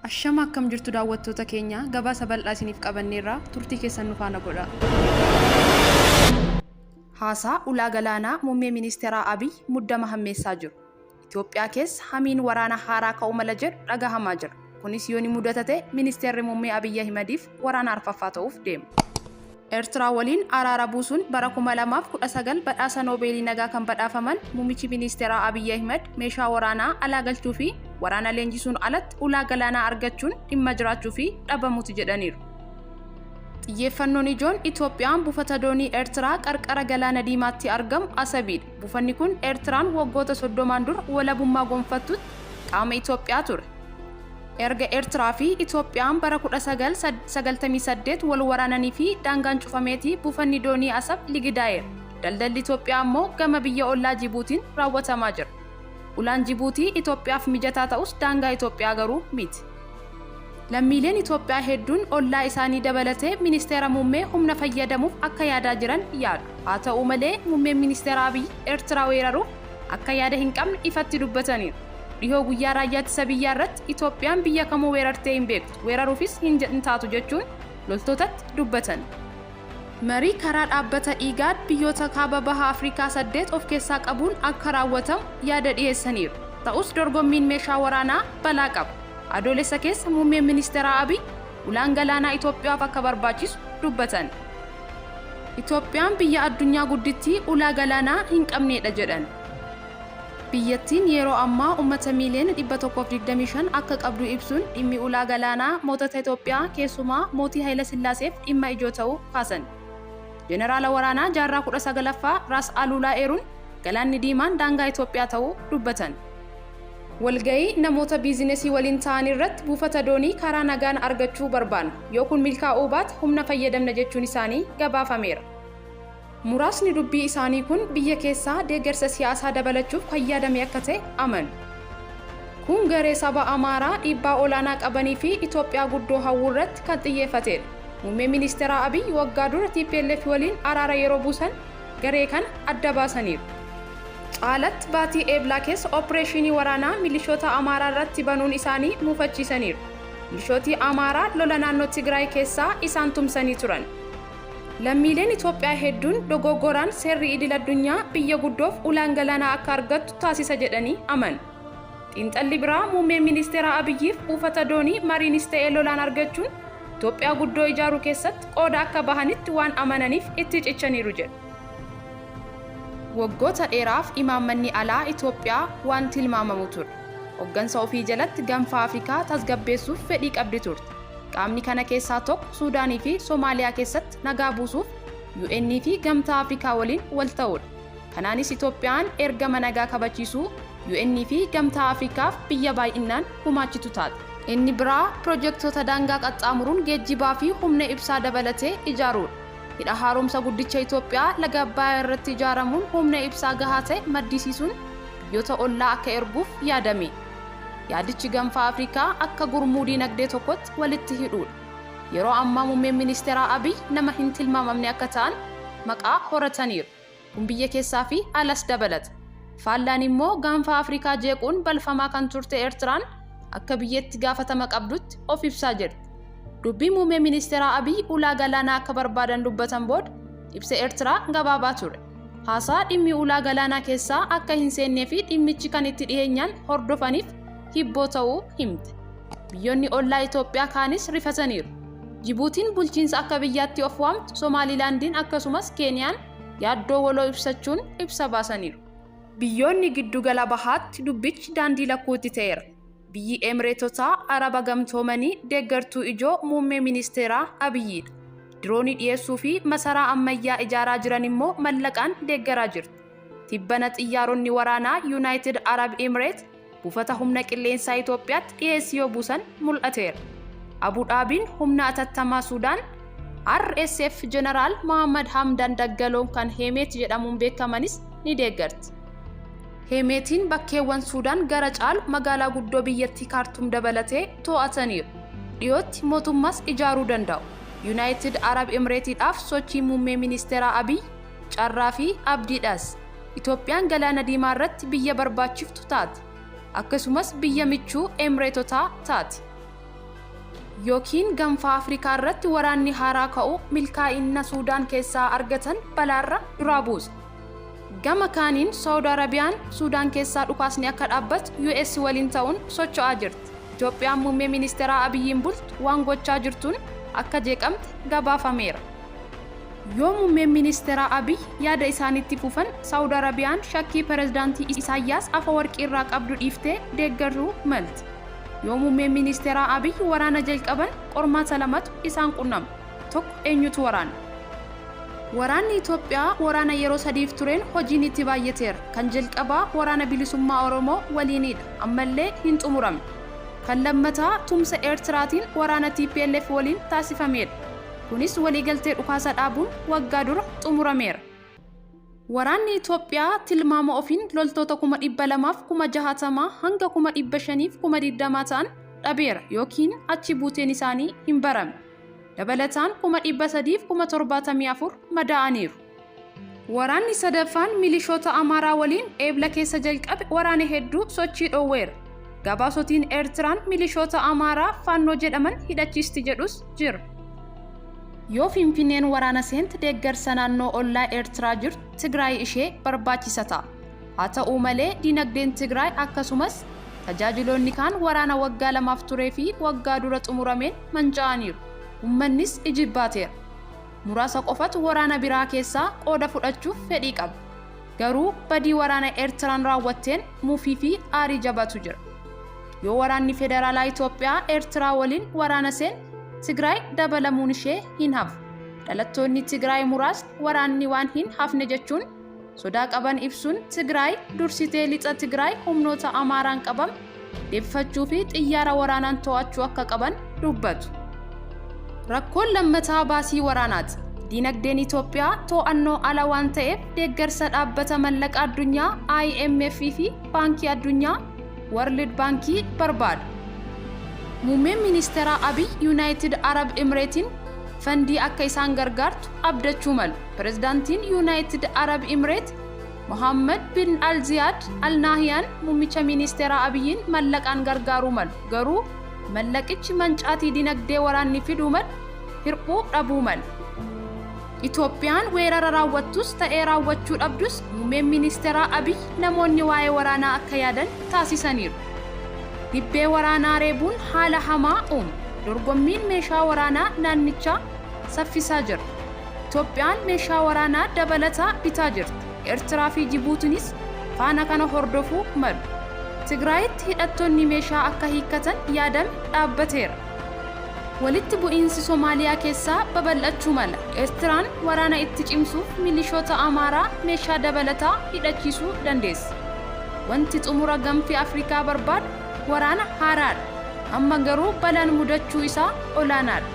Ashama akkam jirtu daawwattoota keenya, gabaasa bal'aa isiniif qabanneerra, turtii keessan nu faana godhaa. Haasaa ulaa galaanaa Muummee Ministeeraa Abiy muddama hammeessaa jiru. Itoophiyaa keessa hamiin waraana haaraa ka'uu mala jedhu dhagahamaa jira. Kunis yoo ni mudata ta'e Ministeerri Muummee Abiy Ahimadiif waraana arfaffaa ta'uuf deema. Ertiraa waliin araara buusuun bara 2019 badhaasa Noobeelii Nagaa kan badhaafaman Muummichi Ministeeraa Abiy Ahimad meeshaa waraanaa alaa galchuu fi waraana leenjisuun alatti ulaa galaanaa argachuun dhimma jiraachuu fi dhabamuuti jedhaniiru. Xiyyeeffannoon ijoon Itoophiyaan buufata doonii Ertiraa qarqara Galaana Diimaatti argamu Asabiidha. Buufanni kun Ertiraan waggoota 30n dura walabummaa gonfattutti qaama Itoophiyaa ture. Erga Ertiraa fi Itoophiyaan bara 1998 wal waraananii fi daangaan cufameetii buufanni doonii Asab ligidaa'eera. Daldalli Itoophiyaa ammoo gama biyya ollaa Jibuutiin raawwatamaa jira. Ulaan Jibuutii Itoophiyaaf mijataa ta'us daangaa Itoophiyaa garuu miti. Lammiileen Itoophiyaa hedduun ollaa isaanii dabalatee Ministeera Muummee humna fayyadamuuf akka yaadaa jiran yaadu. Haa ta'u malee Muummeen Ministeera Abiy Ertiraa weeraruuf akka yaada hin qabne ifatti dubbataniiru. Dhihoo guyyaa Raayyaa Ittisa Biyyaa irratti Itoophiyaan biyya kamuu weerartee hin beektu, weeraruufis hin taatu jechuun loltootatti dubbatan. Marii karaa dhaabbata IGAD biyyoota Kaaba Baha Afrikaa 8 of keessaa qabuun akka raawwatamu yaada dhiyeessaniiru. Ta'us dorgommiin meeshaa waraanaa balaa qaba. Adoolessa keessa Muummeen Ministeeraa Abiy ulaan galaanaa Itoophiyaaf akka barbaachisu dubbatan. Itoophiyaan biyya addunyaa guddittii ulaa galaanaa hin qabneedha jedhan. Biyyattiin yeroo ammaa ummata miiliyoona 125 akka qabdu ibsuun dhimmi ulaa galaanaa mootota Itoophiyaa keessumaa Mootii Hayilasillaaseef dhimma ijoo ta'uu kaasan. Jeneraala waraanaa jaarraa 19ffaa Raas Aluulaa eeruun Galaanni Diimaan daangaa Itoophiyaa ta'uu dubbatan. Walga'ii namoota biizinesii waliin taa'an irratti buufata doonii karaa nagaan argachuu barbaanna, yoo kun milkaa'uu baate humna fayyadamna jechuun isaanii gabaafameera. Muraasni dubbii isaanii kun biyya keessaa deeggarsa siyaasaa dabalachuuf kan yaadame akka ta'e amanu. Kun garee saba Amaaraa dhiibbaa olaanaa qabanii fi Itoophiyaa guddoo hawwuu irratti kan xiyyeeffateedha. Muummeen Ministeeraa Abiy waggaa dura tplf waliin araara yeroo buusan garee kana adda baasaniiru. Caalatti baatii Eeblaa keessa oppireeshinii waraanaa milishoota Amaaraa irratti banuun isaanii muufachiisaniiru. Milishooti Amaaraa lola naannoo Tigraay keessaa isaan tumsanii turan. Lammiileen Itoophiyaa hedduun dogoggoraan seerri idil-addunyaa biyya guddoof ulaan galaanaa akka argattu taasisa jedhanii amanu. Xiinxalli biraa Muummeen Ministeeraa Abiyyiif buufata doonii mariinis ta'e lolaan argachuun Itoophiyaa guddoo ijaaruu keessatti qooda akka bahanitti waan amananiif itti cichaniiru jedhu. Waggoota dheeraaf imaammanni alaa Itoophiyaa waan tilmaamamu ture. Hoggansa ofii jalatti Ganfa Afrikaa tasgabbeessuuf fedhii qabdi turte. Qaamni kana keessaa tokko Suudaanii fi Somaaliyaa keessatti nagaa buusuuf UN fi Gamtaa Afrikaa waliin wal ta'uudha. Kanaanis Itoophiyaan ergama nagaa kabachiisuu UN fi Gamtaa Afrikaaf biyya baay'innaan gumaachitu taate. Inni biraa pirojektoota daangaa qaxxaamuruun geejjibaa fi humna ibsaa dabalatee ijaaruudha. Hidha Haaromsa Guddicha Itoophiyaa laga Abbayaa irratti ijaaramuun humna ibsaa gahaa ta'e maddisiisuun biyyoota ollaa akka erguuf yaadame. Yaadichi Ganfa Afrikaa akka gurmuu diinagdee tokkotti walitti hidhuudha. Yeroo ammaa Muummeen Ministeeraa Abiy nama hin tilmaamamne akka ta'an maqaa horataniiru. Kun biyya keessaa fi alas dabalata. Faallaan immoo Gaanfa Afrikaa jeequun balfamaa kan turte Eertiraan akka biyya itti gaafatama qabdutti of ibsaa jirti. Dubbii Muummee Ministeeraa Abiy ulaa galaanaa akka barbaadan dubbatan booda ibsa Eertiraa gabaabaa ture. Haasaa dhimmi ulaa galaanaa keessaa akka hin seennee fi dhimmichi kan itti dhiyeenyaan hordofaniif hibboo ta'uu himte. Biyyoonni ollaa Itoophiyaa kaanis rifataniiru. Jibuutiin bulchiinsa akka biyyaatti of waamtu Somaalilaandiin akkasumas Keeniyaan yaaddoo waloo ibsachuun ibsa baasaniiru. Biyyoonni Giddugala Bahaatti dubbichi daandii lakkuutti ta'eera. Biyyi Emireetotaa Araba Gamtoomanii deeggartuu ijoo Muummee Ministeeraa Abiyyiidha. Diroonii dhiyeessuu fi masaraa ammayyaa ijaaraa jiran immoo mallaqaan deeggaraa jirti. Tibbana xiyyaaronni waraanaa Yunaayitid Arab Emireet buufata humna qilleensaa Itoophiyaatti dhiyeessii yoo buusan mul'ateera. Abu Dhaabiin humna atattamaa Suudaan, RSF Jeneraal Mohaammad Hamdan Daggaloon kan Heemeet jedhamuun beekamanis ni deeggarti. Heemeetiin bakkeewwan Suudaan gara caalu magaalaa guddoo biyyattii Kaartuum dabalatee to'ataniiru. Dhiyootti mootummaas ijaaruu danda'u. Yunaayitid Arab Emireetiidhaaf sochiin Muummee Ministeeraa Abiy carraa fi abdiidhas. Itoophiyaan Galaana Diimaa irratti biyya barbaachiftu taati. Akkasumas biyya michuu Emireetotaa taati. Yookiin Ganfa Afrikaa irratti waraanni haaraa ka'uu milkaa'inna Suudaan keessaa argatan balaarra duraa buusa. Gama kaaniin Saawud Arabiyaan Suudaan keessaa dhukaasni akka dhaabbatu US waliin ta'uun socho'aa jirti. Itoophiyaan muummee ministeeraa Abiyyiin bultu waan gochaa jirtuun akka jeeqamte gabaafameera. Yoo muummeen ministeeraa Abiy yaada isaanitti fufan, Saawud Arabiyaan shakkii pirezidaantii Isaayyaas Afawarqii irraa qabdu dhiiftee deeggaruu malti. Yoo muummeen ministeeraa Abiy waraana jalqaban, qormaata lamatu isaan qunnama. Tokko, eenyutu waraana? Waraanni Itoophiyaa waraana yeroo sadiif tureen hojiin itti baay'ateera. Kan jalqabaa Waraana Bilisummaa Oromoo waliinidha. Ammallee hin xumuramne. Kan lammataa tumsa Eertiraatiin waraana tplf waliin taasifameedha. Kunis waliigaltee dhukaasa dhaabuun waggaa dura xumurameera. Waraanni Itoophiyaa tilmaama ofiin loltoota 260,000 hanga 520,000 ta'an dhabeera yookiin achi buuteen isaanii hin baramne. Dabalataan 374,000 madaa'aniiru. Waraanni sadaffaan milishoota Amaaraa waliin Eebla keessa jalqabe waraana hedduu sochii dhoowweera. Gabaasotiin Eertiraan milishoota Amaaraa Faannoo jedhaman hidhachiisti jedhus jira. Yoo Finfinneen waraana seente deeggarsa naannoo ollaa Eertiraa jirtu Tigraay ishee barbaachisa ta'a. Haa ta'uu malee dinagdeen Tigraay akkasumas tajaajiloonni kaan waraana waggaa lamaaf turee fi waggaa dura xumurameen manca'aniiru. Ummannis ijibbaateera. Muraasa qofatu waraana biraa keessaa qooda fudhachuuf fedhii qaba. Garuu badii waraana Eertiraan raawwatteen mufii fi aarii jabaatu jira. Yoo waraanni federaalaa Itoophiyaa Eertiraa waliin waraana seene Tigraay dabalamuun ishee hin hafu. Dhalattoonni Tigraay muraasni waraanni waan hin hafne jechuun sodaa qaban ibsuun Tigraay dursitee lixa Tigraay humnoota Amaaraan qabame deebifachuu fi xiyyaara waraanaan to'achuu akka qaban dubbatu. Rakkoon lammataa baasii waraanaati. Dinagdeen Itoophiyaa to'annoo ala waan ta'eef deeggarsa Dhaabbata Mallaqa Addunyaa, IMF, fi Baankii Addunyaa, World Baankii, barbaada. Muummeen Ministeeraa Abiy Yunaayitid Arab Imireetiin fandii akka isaan gargaartu abdachuu malu. Pirezidaantiin Yunaayitid Arab Imireet Mohaammad bin Al Ziyaad Al Naahiyaan Muummicha Ministeeraa Abiyyiin mallaqaan gargaaruu malu. Garuu mallaqichi mancaatii dinagdee waraanni fiduu malu hirphuu dhabuu mala. Itoophiyaan weerara raawwattus ta'ee raawwachuu dhabdus Muummeen Ministeeraa Abiy namoonni waa'ee waraanaa akka yaadan taasisaniiru. Dibbee waraanaa reebuun haala hamaa uuma. Dorgommiin meeshaa waraanaa naannichaa saffisaa jira. Itoophiyaan meeshaa waraanaa dabalataa bitaa jirti. Eertiraa fi Jibuutinis faana kana hordofuu malu. Tigraayitti hidhattoonni meeshaa akka hiikkatan yaadame dhaabbateera. Walitti bu'iinsi Somaaliyaa keessaa babal'achuu mala. Eertiraan waraana itti cimsuuf milishoota Amaaraa meeshaa dabalataa hidhachiisuu dandeessi. Wanti xumura Ganfi Afrikaa barbaadu waraana haaraadha. Amma garuu balaan mudachuu isaa olaanaadha.